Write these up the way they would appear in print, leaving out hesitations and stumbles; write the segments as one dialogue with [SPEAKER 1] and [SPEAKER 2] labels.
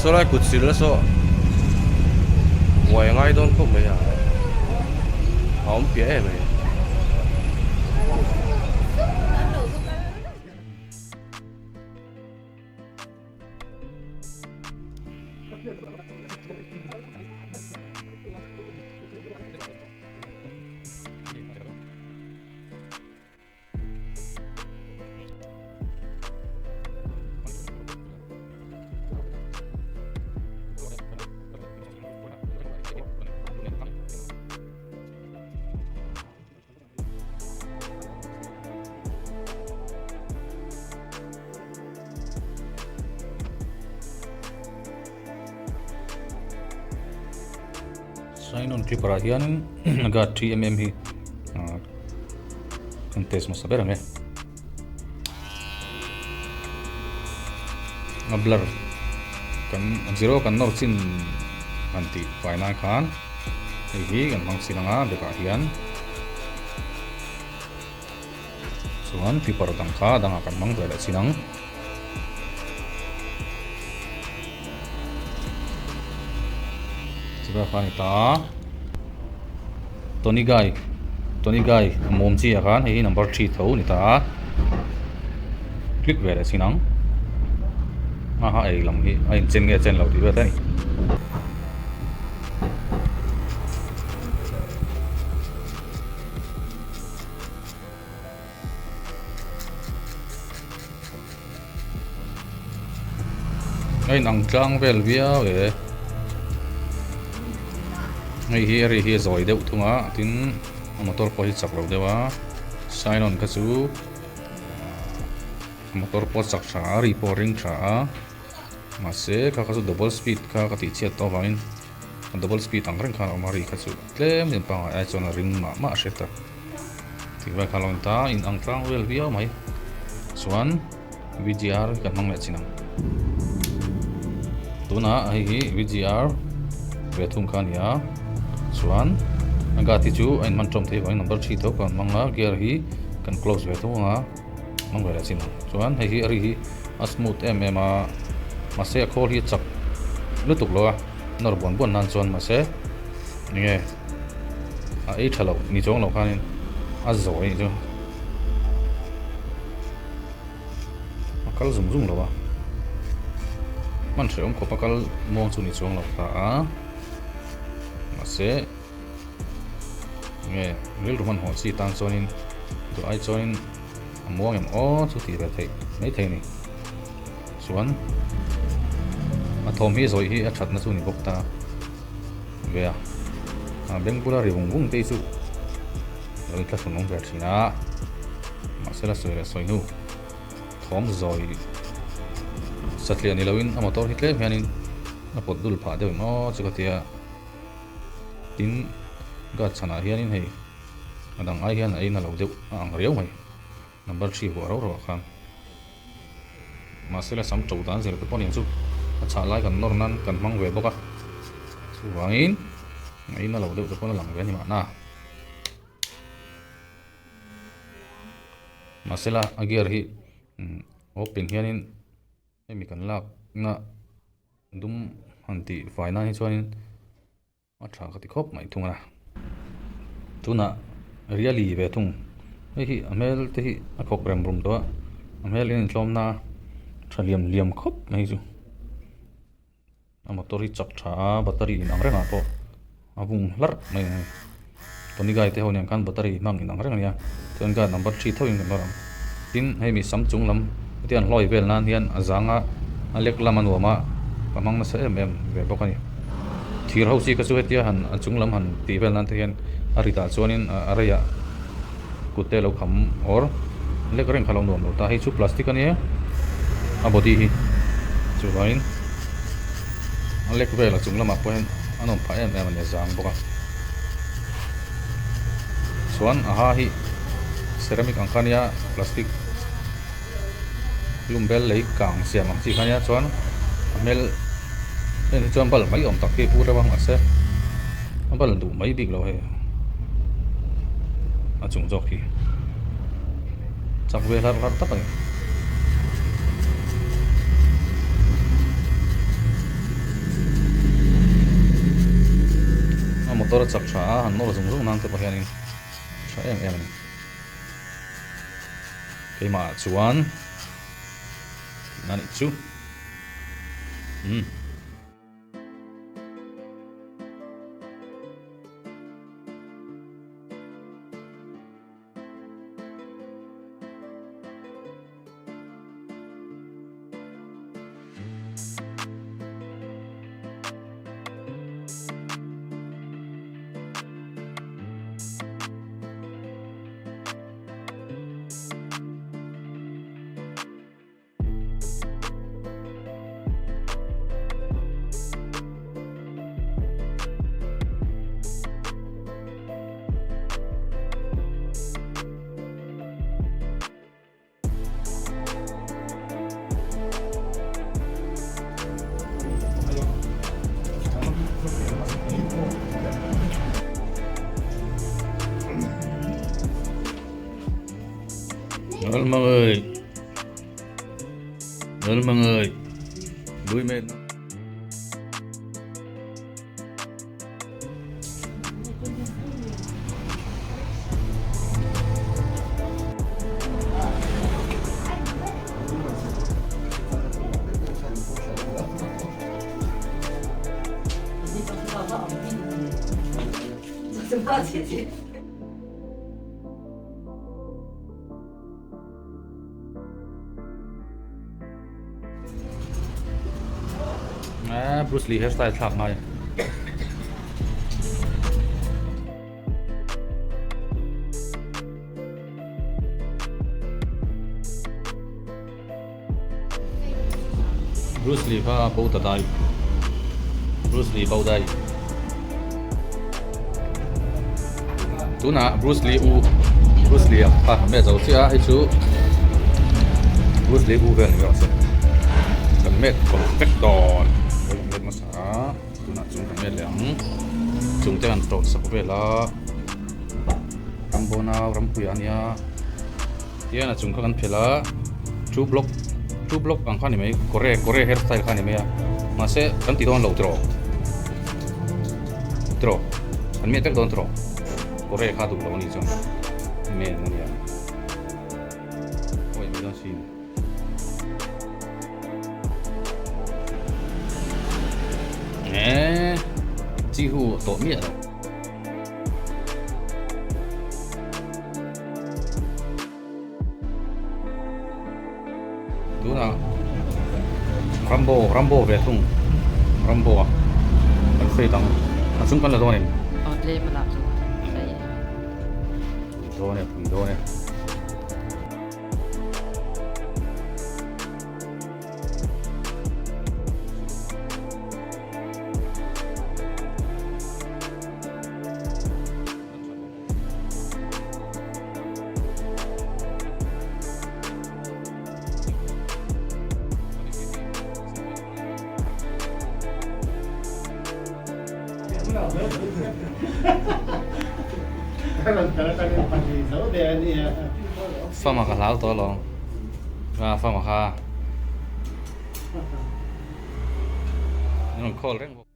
[SPEAKER 1] Saw lai kut sil saw buai a ngai dawn khawp mai a a awm piah em mai.
[SPEAKER 2] Sign on clipper ah hianin guard 3mm hi kan test hmasa ber ang e. A blur kan zero kan nawr chin han tih fai nan khan hei hi kan hmang chin anga bekah hian chuan clipper dang kha dangah kan hmang ve leh chin ang. Chuvang khan ni ta Tony Guy Tony Guy a mawm chi ah khan hei hi number 3 tho ni ta a click ve leh chin ang aha ei lam hi a inchen nge chen lo tih vel te a ni. A inang tlang vel viau e hei hi a ri hi a zawi deuh thung a tin a motor pawh hi chak lo deuh a sign on kha chu a motor pawh a chak tha a ri pawh a ring tha a mahse kha kha chu double speed kha ka tih chhiat tawh avangin a double speed ang reng khan a awm a ri kha chu tlem in pangngai ai chuan a ring mah mah a hre ta. Tih vel kha a lo ni ta in ang tlang vel viau mai chuan V G R kan hmang leh chin ang tunah hei hi V G R ve thung kha a ni a chuan a guard hi chu a inhman tawm thei vangin number 3 tho kan hmang a gear hi kan close ve thung ang a hmang ve leh chin ang chuan hei hi a ri hi a smooth em em a mahse a khawl hi a chak lutuk lo a nawr buan buan nan chuan mahse enge. A ei tha lo ni chuang lo khanin a zawi anih chu a kal zung zung lo a hman hrehawm khawp a kal muang chu ni chuang lo ta a mahse nge rilru hmanhmawh chi tan chuanin duh ai chuanin a muang em aw chu tih ve theih mai thei a ni chuan a thawm hi zawi hi a thatna chu ni bawk ta. Ve a, a beng bula ri vung vung te hi chu lo inthlahrun awm ve thin a, mahse la sawi leh sawi hnu thawm zawi satliah ni loin a motor hi tlem hianin a pawt dul phah deuh em aw chu ka ti a, tin guard chhanah hianin hei a dang ai hian a in a lo deuh a ang riau mai. Number 3 huah rauh rauh ah khan mahse la sam to dan zir te pawh aniang chu a chhah lai kan nawr nan kan hmang ve bawk a chuvangin a in a lo deuh te pawn a lang ve a ni mahna mahse la a gear hi open hianin hemi kan lakna dum han tih fai nan hi chuanin. A tha ka ti khawp mai thung a, tunah Riali ve thung hei hi a hmel te hi a khawk rem rum tawh a, a hmel in tlawmna tha liam liam khawp mai chu a motor hi chak tha a battery in ang rengah pawh a vung hlarh mai a ni Tony guy te ho nen khan battery hmang in ang reng a nia chuan guy number 3 tho in kan nawr ang tin hei mi sam chung lam heti an hlawi vel nan hian a zang a a lek lam a nuam a ka hmang nasa em em ve bawk a ni thir ho chi kha chu hetia han a chung lam han tih vel nan te hian a rit ah chuanin a rei ah kut te lo kham awr lek reng kha lo nuam lo ta hei chu plastic a nia a body hi chuvangin a lek vel a chung lamah pawh hian a nawm phah em em a ni a zang bawk a chuan a ha hi ceramic ang kha nia plastic lum bel lei kang siam ang chi kha nia chuan a hmel en hi chuan bal mai awm tak hi a pu reuh a mahse a bal duh mai bik lo hei a chung zawk hi chak ve hlarh hlarh tak a ni. Motor a chak tha a, han nawr zung zung nan te pawh hianin tha em em a ni. Keimah ah chuan tihna a nih chu. Umm. Đó mọi người. Đó mọi người. Đuôi mệt. Bruce Lee hairstyle thlak ngai. Bruce Lee kha bo ta dai. Bruce Lee bo dai. Tunah Bruce Lee u Bruce Lee a kha kan met zo chiah a hei chu Bruce Lee u vel ni rawh se kan met kawlh vek dawn kan met hmasa a tunah chung kan met leh ang chung te kan tawh sak vel a Rambona Rampuia ania tihian a chung kha kan phelh a two block two block ang kha ni mai kore kore hair style kha ni mai a mahse kan ti dawn lo tiraw tiraw kan miah vek dawn tiraw kore kha duh lo a nih chuan men a nia awi mai dawn sin. Eee chi hu tawh miah lo. Tunah Rambo Rambo ve thung Rambo a kan sawi dang a chung kan la dawn em?
[SPEAKER 3] Aw tlem a lak chu sawi.
[SPEAKER 2] Dawn e pui dawn e. Fama ka hlau tawh alawm a fama kha an rawn call reng bawk.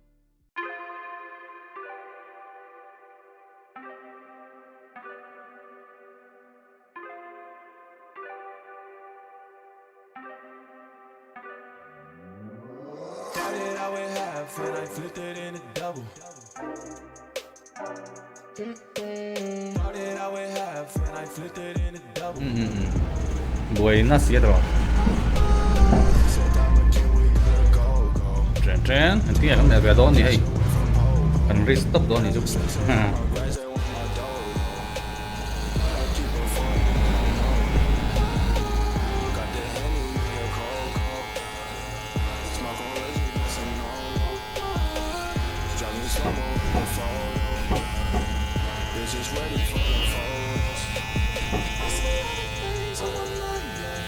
[SPEAKER 2] Buai na si a tawh. Chen chen an tinge kan neih ve dawn ni hei kan risk tawp dawn ni chu.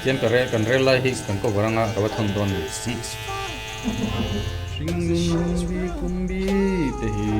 [SPEAKER 2] Tian ka rel kan rel lai hi kan cover anga ka va thawn dawn ni. Hringnun bi kum bi te hi.